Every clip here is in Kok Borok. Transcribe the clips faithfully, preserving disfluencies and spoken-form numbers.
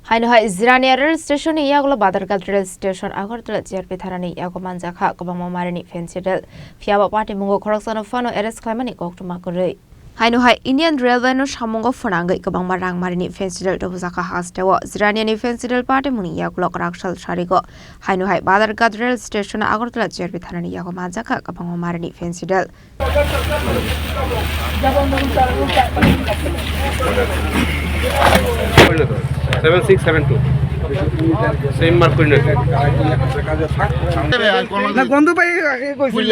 Haino hai Jirania rail station ni yagulo Badharghat rail station Agartala G R P thana ni yago manjakha kwbangma marini fancy rail. Phiya bo patimungo khoroksano phano arrest khlaimani koktwma kwrwi. Haino hai Indian Railway no samungo phwnangwi kwbangma rang marini fancy rail tubujakha hasteo. Jirania ni fancy rail patimungni yagulo kwraksal sarigo. Haino hai Badharghat rail station Agartala G R P thana ni yago manjakha kwbangma marini fancy rail. Seven six seven two. Same mark করে নিন। না, গন্ধ পাই আগে কইছিল।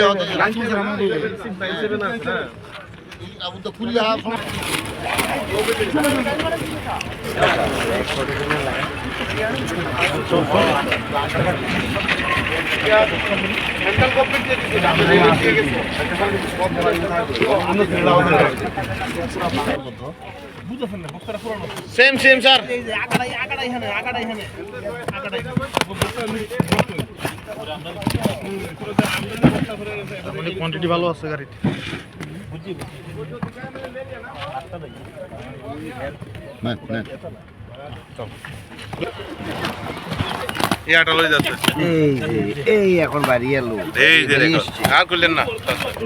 Same same sir. Quantity ভালো আছে গাড়ির। নেন, নেন। এই আটা লই যাচ্ছে। এই যে, এই এখন বাড়ি এলো। এই যে দেখো, আর করলেন না।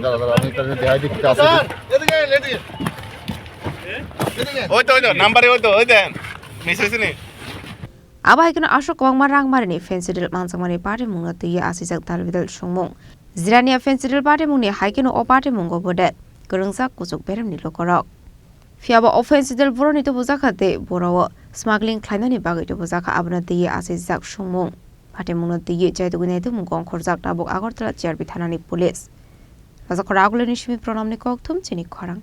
দাঁড়া, দাঁড়া, আমি তাহলে দেখাই দিই, কি আছে। স্যার, এদিকে আইন, এদিকে। এদিকে আইন। ওই তো, ওই তো, নাম্বারে ওই তো, ওই দেন। মিসেস নি। Abo hai kheno aswk kwbangma rang marini fancy rail manjakmani patimungno twiwi asijak dalbidal songmung. Jirania fancy rail patimungni hai kheno o patimungo bwdek kwrwngjak kuchuk beremni lukurok. Phiya bo o fancy rail boroni tubujakha tei borao smuggling khlainani bagwi tubujakha, abono twiwi asijak songmung. Patimungno twiwi chaitugwi naitukmung kongkhorjak tabuk Agartala G R P thanani police. Rajakhor Agulini simi Pranamni kokthum chini khorang.